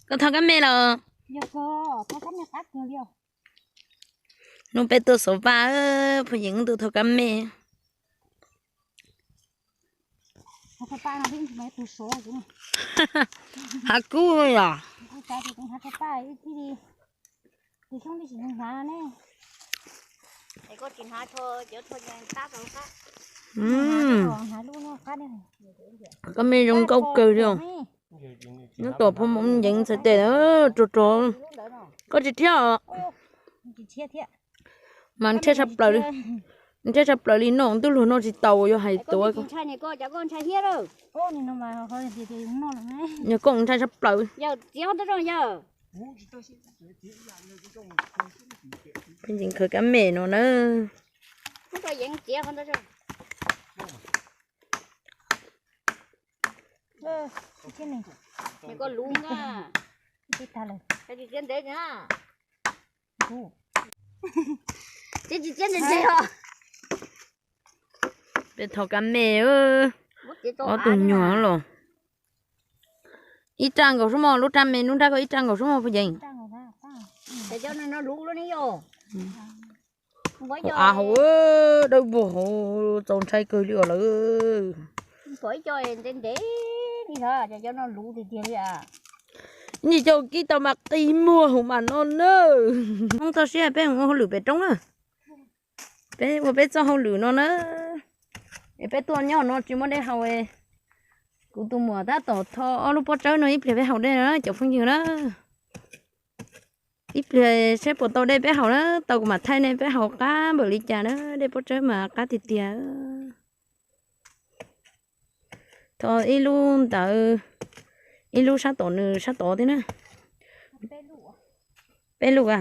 Koj thau kab me los? Hnub peb tuaj xov vaj, phooj ywg tuaj thau kab me. Hav kub yom. Kab me zoo nkauj kawg li os. Nyob tom phoo moov yeev txhais tes rog rog. Koj tsis thiab os? Mas nrhiab tshaj plaws li no ntuj luag noj tsis tau, yog hais tuav. Yog koj ntshai tshaj plaws. Pheej yeev khawv kab me no na. Peb thau kab me, ob tug nyuag los. Ib raj nkaus sub mog, lub raj me nub nrab koj ib raj nkaus sub mog phooj ywg. Av hauv dawb vog hauv, txaus ntshai kawg li os lawm. Ib ntsis coj kib tau mas qis muag hauv mas no na. Hmoob txoj siab peb mus ua hauj lwm pem roob na. Peb ua peb txoj hauj lwm no na. Es peb tuaj nyob no tsis muaj dej haus. Kuv tus muam tab tom tho ob lub pob tsawb no ib pliag peb haus dej na cov phooj ywg na. Ib pliag seb puas tau dej peb haus na, tau kuv mam thaij nej peb haus qab npaum li cas na, dej pob tsawb mas qab tiag tiag. Tho ib lub ntawd, ib lub sab tom nws sab tod thiab na. Peb lub a,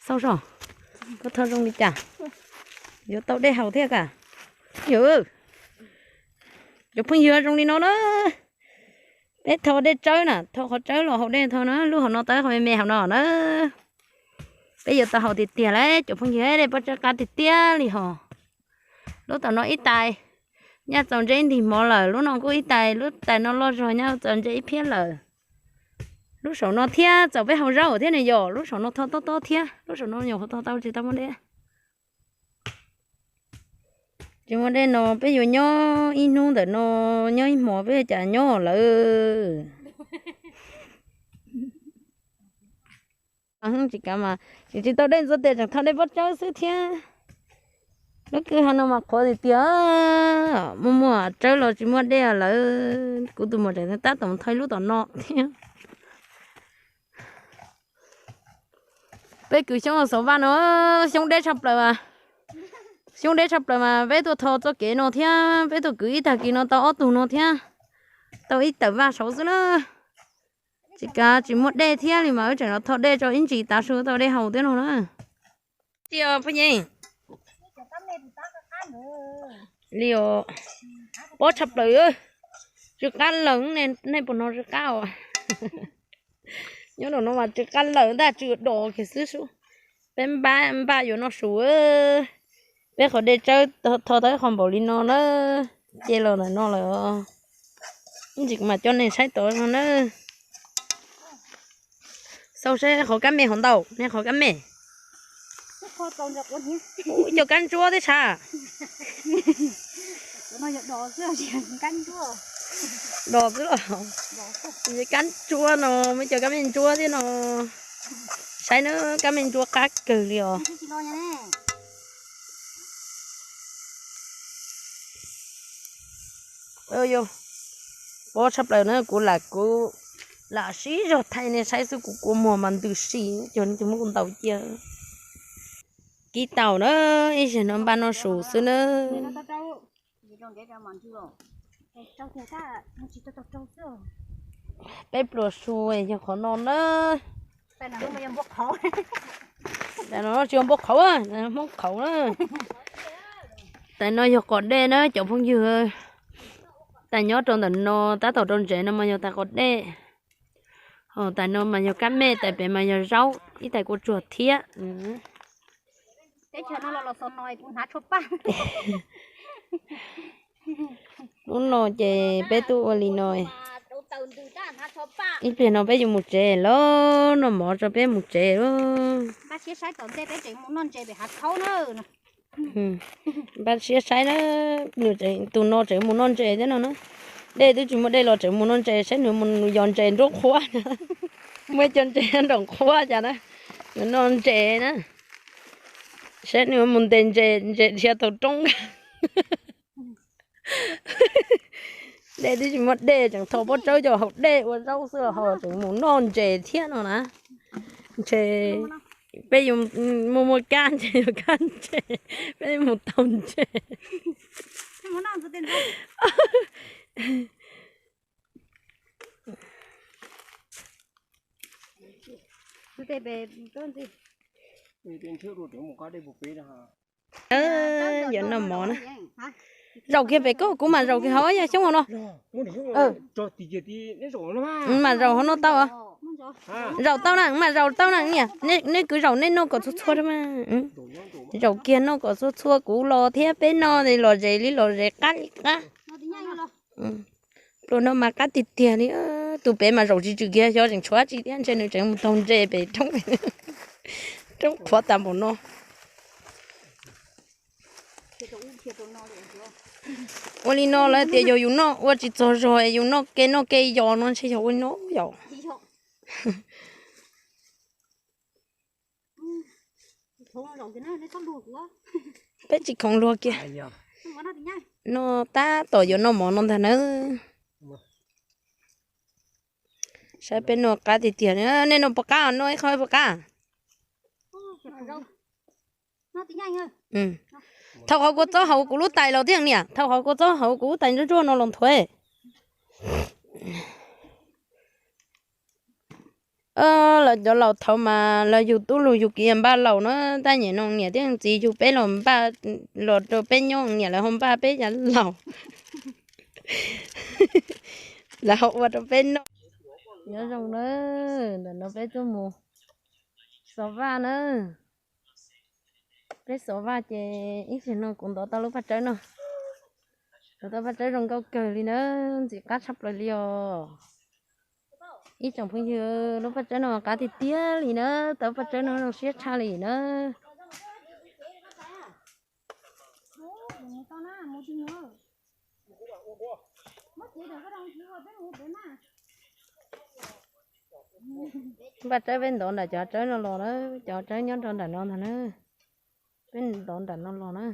xauj soj, koj tho zoo li cas, yuav tau dej haus thiab ka. Yog, cov phooj ywg zoo li no na, peb tho dej tsawb na, tho qhov tsawb los haus dej tho na, lub hauv no tau qhov me me hauv no na. Peb yuav tau haus tiag tiag lawm cov phooj ywg, dej pob tsawb qab tiag tiag li hos. Lub tom no ib tais, nyaj txaus ntse ib ntig hmo lawm, lub no kuj ib tais, lub tais no loj zog nyaj txaus ntse ib phiab lawm. Lub saum no thiab txaus peb haus zaub thiab ne yom, lub saum no tho tob tob thiab, lub saum no nyuam qhuav tho tau tsis tau muaj dej. Tsis muaj dej no peb yuav nyob ib hnub ntawm no, nyob ib hmos peb cas nyob lawm. Tsis kav mas tsis tsis tau dej ntxuav tes tseem tho dej pob tsawb xwb thiab. Lub kwj ha no mas qhuav tiag tiag, muaj muaj tsawb los tsis muaj dej lawm. Kuv tus muam tseem tab tom tho ib lub tom no thiab. Peb kwv xyoob xov vaj no, xyoob deb tshaj plaws mas, xyoob deb tshaj plaws mas peb tuaj tho txoj kev no thiab, peb tuaj kwv ib tag kis no tau ob tug no thiab, tau ib tawm vaj saud xwb na. Tsis kav tsis muaj dej thiab li mas wb tseem los tho dej tso ib ntsis tav su tau dej haus thiab no na. Tij phooj ywg li os, pob tshaj plaws, tsw qab lawm, nej puas hnov tsw qab os? Nyob nram no mas tsw qab lawm ntag, tsw dos kiag xwb sub. Peb npaj npaj yuav noj su, peb qhov dej tsawb tho tau ib qho npaum li no na, ce los ntawm no lawm. Ib ntsis kuv mam coj nej saib tod no na. Xauj saib qhov kab me hov ntau ne, qhov kab me. Ib co kab ntsuab thiab sas. Dos xwb los, kab ntsuab no muaj co kab me ntsuab thiab no. Saib na, kab me ntsuab qab kawg li os. Pob tshaj plaws na, kuv lam kuv lam sib zog thaij nej saib xwb, kuv kua muag mas ntws si, cog nej tus muab kuv ntaus cia. Kib tau na, ib zaug no npaj noj su xwb na. Peb pluas su yog qhov no na. Tais no tsis yog npua qhauv, Hmoob qhauv na. Tais no yog qos dej na cov phooj ywg. Tais nyob rau ntawm no tab tom rau ntsev no mas yog tais qos dej. Ho tais no mas yog kab me, tais pem mas yog zaub, ib tais kua tsuag thiab. Hnub no ces peb tuaj ua li no. Ib pliag no peb yuav mus tsev lawm, noj mov tso peb mus tsev lawm. Npaj siab saib na, tus no tseem mus noj ntses thiab no na. Dej twb tsis muaj dej los tseem mus noj ntses, saib nws mus yos ntses nruab qhuav. Muaj ib co ntses nraum qhuav cas na, nws noj ntses na. Saib nws mus ntes ntses, ntses dhia tau roob. Dej twb tsis muaj dej, tseem thau pob tsawb coj haus dej ua zaub xwb los ho tseem mus noj ntses thiab no na. Ntshe peb yuav muaj muaj kab ntses, yuav kab ntses, peb mus tau ntses. Yuav noj mov na. Zaum kiag pem koj, kuv mam zaum kiag hauv yog xyoob hauv no. Mam zaum hauv no tau. Zaum tau na, mam zaum tau na niam. Neb kwv zaum neb noj kom txhua txhua. Zaum kiag noj kom txhua txhua, kuv los thiab peb noj los zes li los zes qab li qab. Pluas no mas qab tiag tiag li. Tus pem mas zaum tsis tswm kiag, xyov tseem tshuav dab tsi thiab, ntshe nws tseem mus taug ntses pem roob, roob qhuav tas npaum no. Ua li no lawv tias yog yus noj ua tsis txog zog, yus noj ke noj ke yos no ntshe yog ua li no yom. Peb tsis khoom luag kiag. Noj tab tom yuav noj mov no ntag nawb. Saib peb noj qab tiag tiag, nej noj puas qab, noj ib qho puas qab? Thau qhov kua txob hauv kuv lub tais los thiab niam, thau qhov kua txob hauv kuv lub tais ntsuab ntsuab no los nthuav. Lawv cov laus thaud mas lawv yug tub lug yug kiv npaj laus na, tab nyem no niam thiab txiv yug peb los npaj los rau peb nyob, niam lawv ho npaj peb cov laus, lawv ho ua rau peb noj. Nyob zoo na, ntawm no peb tuaj mus xov vaj na. Peb xov vaj ces ib pliag no kuv ntov tau lub paj tsawb no. Ntov tau paj tsawb zoo nkauj kawg li na, ntxim qab tshaj plaws li os. Ib tsoom phooj ywg, lub paj tsawb no qab tiag tiag li na, tau paj tsawb no zoo siab tshaj li na. Paj tsawb peb ntov nram cov tsawb no los na, cov tsawb nyob rau nram no ntag na. Peb ntov nram no los na.